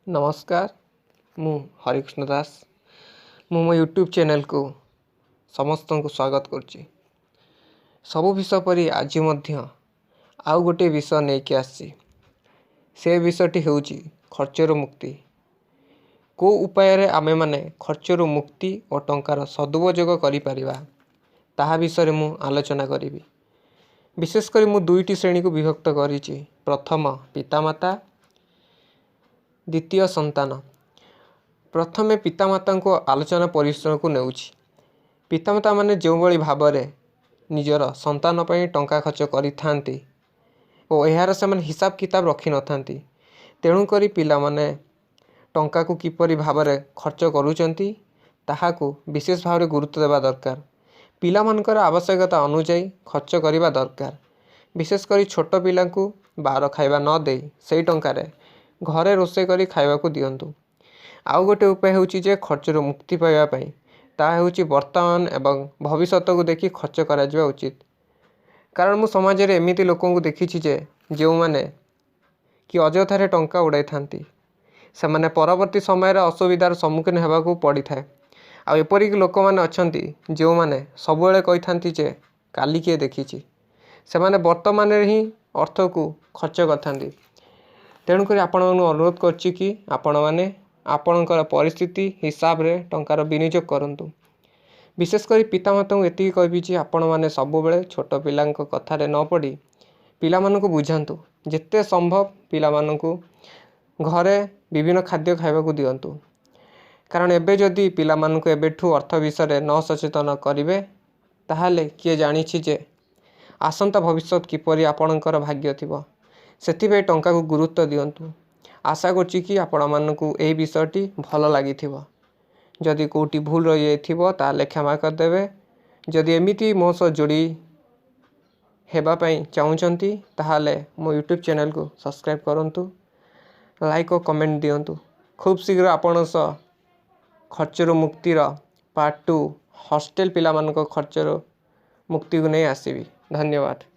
ନମସ୍କାର, ମୁଁ ହରିକୃଷ୍ଣ ଦାସ। ମୁଁ ମୋ ୟୁଟ୍ୟୁବ୍ ଚ୍ୟାନେଲ୍କୁ ସମସ୍ତଙ୍କୁ ସ୍ୱାଗତ କରୁଛି। ସବୁ ବିଷୟ ପରି ଆଜି ମଧ୍ୟ ଆଉ ଗୋଟିଏ ବିଷୟ ନେଇକି ଆସିଛି। ସେ ବିଷୟଟି ହେଉଛି ଖର୍ଚ୍ଚରୁ ମୁକ୍ତି। କେଉଁ ଉପାୟରେ ଆମେମାନେ ଖର୍ଚ୍ଚରୁ ମୁକ୍ତି ଓ ଟଙ୍କାର ସଦୁପଯୋଗ କରିପାରିବା, ତାହା ବିଷୟରେ ମୁଁ ଆଲୋଚନା କରିବି। ବିଶେଷ କରି ମୁଁ ଦୁଇଟି ଶ୍ରେଣୀକୁ ବିଭକ୍ତ କରିଛି। ପ୍ରଥମ ପିତାମାତା, ଦ୍ୱିତୀୟ ସନ୍ତାନ। ପ୍ରଥମେ ପିତାମାତାଙ୍କୁ ଆଲୋଚନା ପରିସରକୁ ନେଉଛି। ପିତାମାତାମାନେ ଯେଉଁଭଳି ଭାବରେ ନିଜର ସନ୍ତାନ ପାଇଁ ଟଙ୍କା ଖର୍ଚ୍ଚ କରିଥାନ୍ତି ଓ ଏହାର ସେମାନେ ହିସାବ କିତାବ ରଖିନଥାନ୍ତି, ତେଣୁକରି ପିଲାମାନେ ଟଙ୍କାକୁ କିପରି ଭାବରେ ଖର୍ଚ୍ଚ କରୁଛନ୍ତି, ତାହାକୁ ବିଶେଷ ଭାବରେ ଗୁରୁତ୍ୱ ଦେବା ଦରକାର। ପିଲାମାନଙ୍କର ଆବଶ୍ୟକତା ଅନୁଯାୟୀ ଖର୍ଚ୍ଚ କରିବା ଦରକାର। ବିଶେଷ କରି ଛୋଟ ପିଲାଙ୍କୁ ବାହାର ଖାଇବା ନ ଦେଇ ସେଇ ଟଙ୍କାରେ ଘରେ ରୋଷେଇ କରି ଖାଇବାକୁ ଦିଅନ୍ତୁ। ଆଉ ଗୋଟେ ଉପାୟ ହେଉଛି ଯେ ଖର୍ଚ୍ଚରୁ ମୁକ୍ତି ପାଇବା ପାଇଁ, ତାହା ହେଉଛି ବର୍ତ୍ତମାନ ଏବଂ ଭବିଷ୍ୟତକୁ ଦେଖି ଖର୍ଚ୍ଚ କରାଯିବା ଉଚିତ। କାରଣ ମୁଁ ସମାଜରେ ଏମିତି ଲୋକଙ୍କୁ ଦେଖିଛି ଯେ ଯେଉଁମାନେ କି ଅଯଥାରେ ଟଙ୍କା ଉଡ଼ାଇଥାନ୍ତି, ସେମାନେ ପରବର୍ତ୍ତୀ ସମୟରେ ଅସୁବିଧାର ସମ୍ମୁଖୀନ ହେବାକୁ ପଡ଼ିଥାଏ। ଆଉ ଏପରିକି ଲୋକମାନେ ଅଛନ୍ତି ଯେଉଁମାନେ ସବୁବେଳେ କହିଥାନ୍ତି ଯେ କାଲି କିଏ ଦେଖିଛି। ସେମାନେ ବର୍ତ୍ତମାନରେ ହିଁ ଅର୍ଥକୁ ଖର୍ଚ୍ଚ କରିଥାନ୍ତି। ତେଣୁକରି ଆପଣମାନଙ୍କୁ ଅନୁରୋଧ କରୁଛି କି ଆପଣମାନେ ଆପଣଙ୍କର ପରିସ୍ଥିତି ହିସାବରେ ଟଙ୍କାର ବିନିଯୋଗ କରନ୍ତୁ। ବିଶେଷ କରି ପିତାମାତାଙ୍କୁ ଏତିକି କହିବି ଯେ ଆପଣମାନେ ସବୁବେଳେ ଛୋଟ ପିଲାଙ୍କ କଥାରେ ନ ପଡ଼ି ପିଲାମାନଙ୍କୁ ବୁଝାନ୍ତୁ। ଯେତେ ସମ୍ଭବ ପିଲାମାନଙ୍କୁ ଘରେ ବିଭିନ୍ନ ଖାଦ୍ୟ ଖାଇବାକୁ ଦିଅନ୍ତୁ। କାରଣ ଏବେ ଯଦି ପିଲାମାନଙ୍କୁ ଏବେଠୁ ଅର୍ଥ ବିଷୟରେ ନ ସଚେତନ କରିବେ, ତାହେଲେ କିଏ ଜାଣିଛି ଯେ ଆସନ୍ତା ଭବିଷ୍ୟତ କିପରି ଆପଣଙ୍କର ଭାଗ୍ୟ ଥିବ। ସେଥିପାଇଁ ଟଙ୍କାକୁ ଗୁରୁତ୍ୱ ଦିଅନ୍ତୁ। ଆଶା କରୁଛି କି ଆପଣମାନଙ୍କୁ ଏହି ବିଷୟଟି ଭଲ ଲାଗିଥିବ। ଯଦି କେଉଁଠି ଭୁଲ ରହିଯାଇଥିବ, ତାହେଲେ କ୍ଷମା କରିଦେବେ। ଯଦି ଏମିତି ମୋ ସହ ଯୋଡ଼ି ହେବା ପାଇଁ ଚାହୁଁଛନ୍ତି, ତାହେଲେ ମୋ ୟୁଟ୍ୟୁବ୍ ଚ୍ୟାନେଲ୍କୁ ସବସ୍କ୍ରାଇବ୍ କରନ୍ତୁ, ଲାଇକ୍ ଓ କମେଣ୍ଟ ଦିଅନ୍ତୁ। ଖୁବ୍ ଶୀଘ୍ର ଆପଣଙ୍କ ସହ ଖର୍ଚ୍ଚରୁ ମୁକ୍ତିର ପାର୍ଟ 2, ହଷ୍ଟେଲ ପିଲାମାନଙ୍କ ଖର୍ଚ୍ଚରୁ ମୁକ୍ତିକୁ ନେଇ ଆସିବି। ଧନ୍ୟବାଦ।